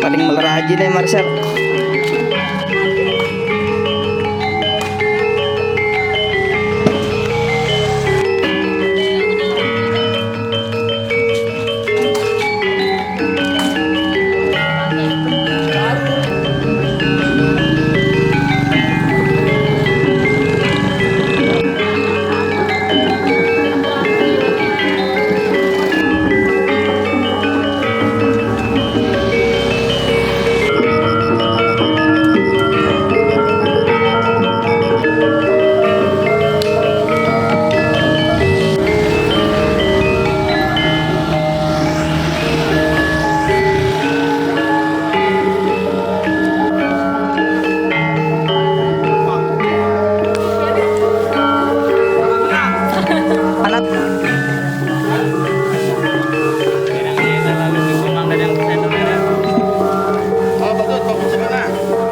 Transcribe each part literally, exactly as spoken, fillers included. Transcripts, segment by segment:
Paling meleraji nih, Marcel. Alat.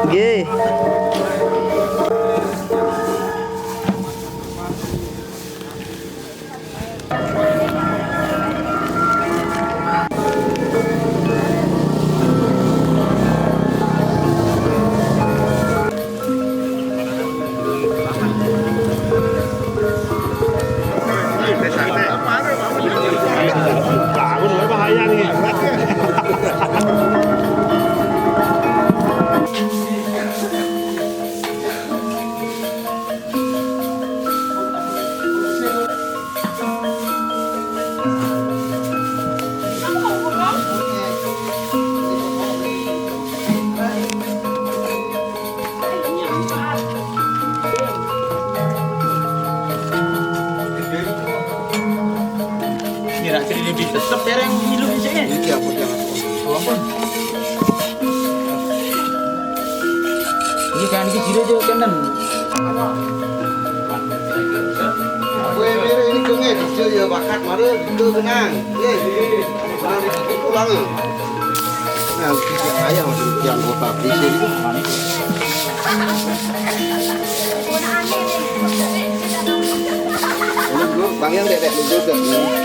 Nggih. Kira-kira lebih tetep ya, yang hidup di sini. Iya, apa jangan. Apa? Ini kan iki jero yo kenten. Kowe mirip ini kene dijak ya bakat mari itu tenang. Nggih. Mari itu pulang. Nah, bisa ayam yang kota bisa itu. Ini dulu Bang yang dedek juga nih.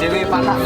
Dewe panak.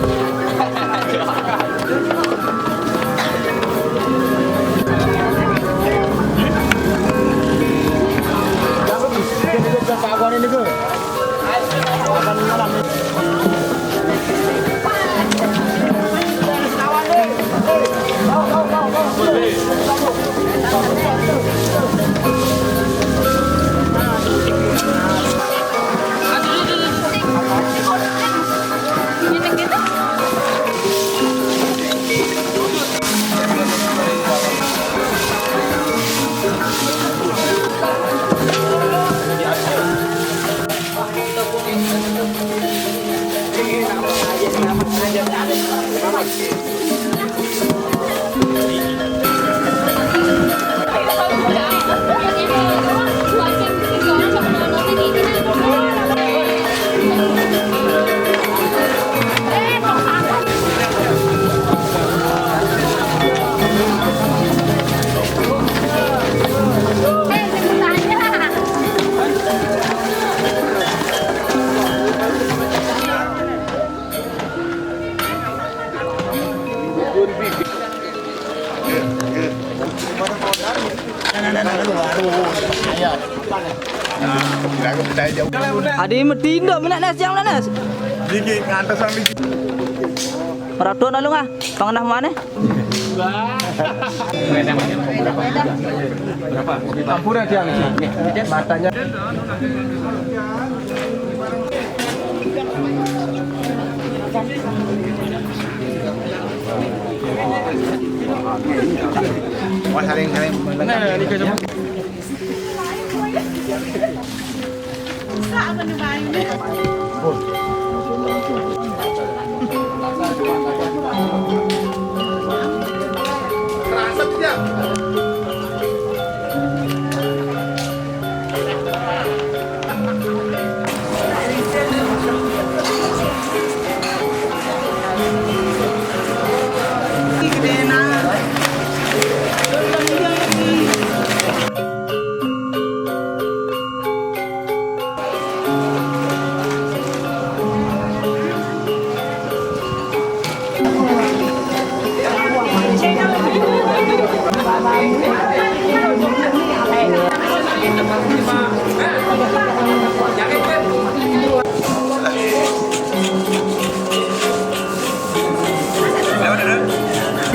Adi metindo menak nas, jang menak nas. Diki ngantos ang diki. Meratu nalung ah, pangenah mane? Ampura tiang. Matanya. Wah, saling, saling. Nah, ini ke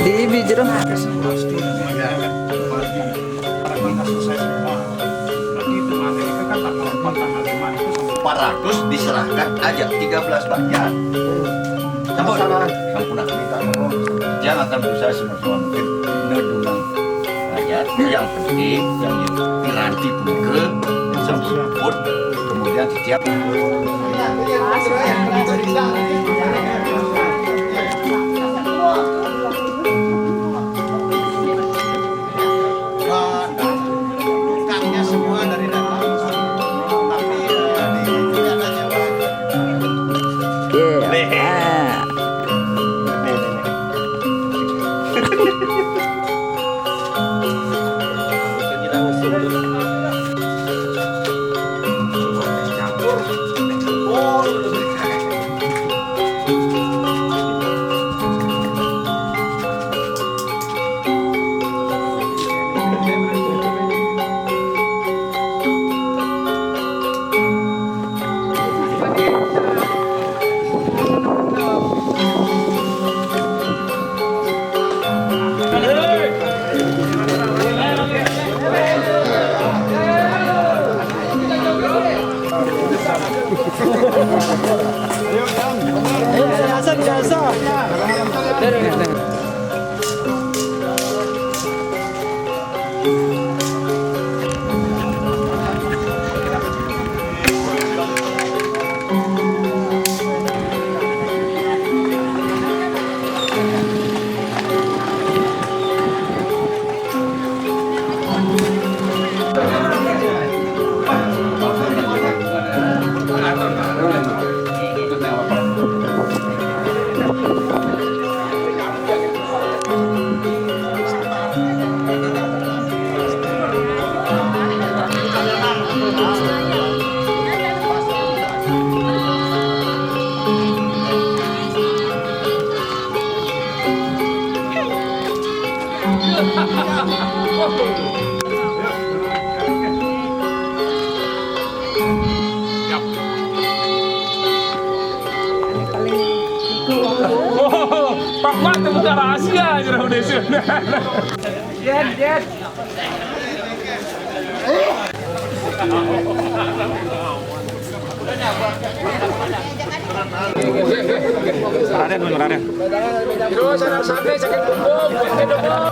Di bijero. Empat ratus diserahkan aja, tiga belas bayar. Ampun, ampun, aku minta ampun. Jangan akan berusaha semua mungkin. Nedungan rakyat, yang penting, yang piranti pun ke, sampai pun, kemudian setiap tukangnya semua dari dalam, tapi, eh, di, di atas Jawa. Iya. Nih. Ah. Nih, nih, nih. Coba campur. Oh, lebih. Oh, Pak Mat, bukan rahasia aja, Indonesia. Yes, yes. Raden, Raden. Terus, anak sampai sakit punggung.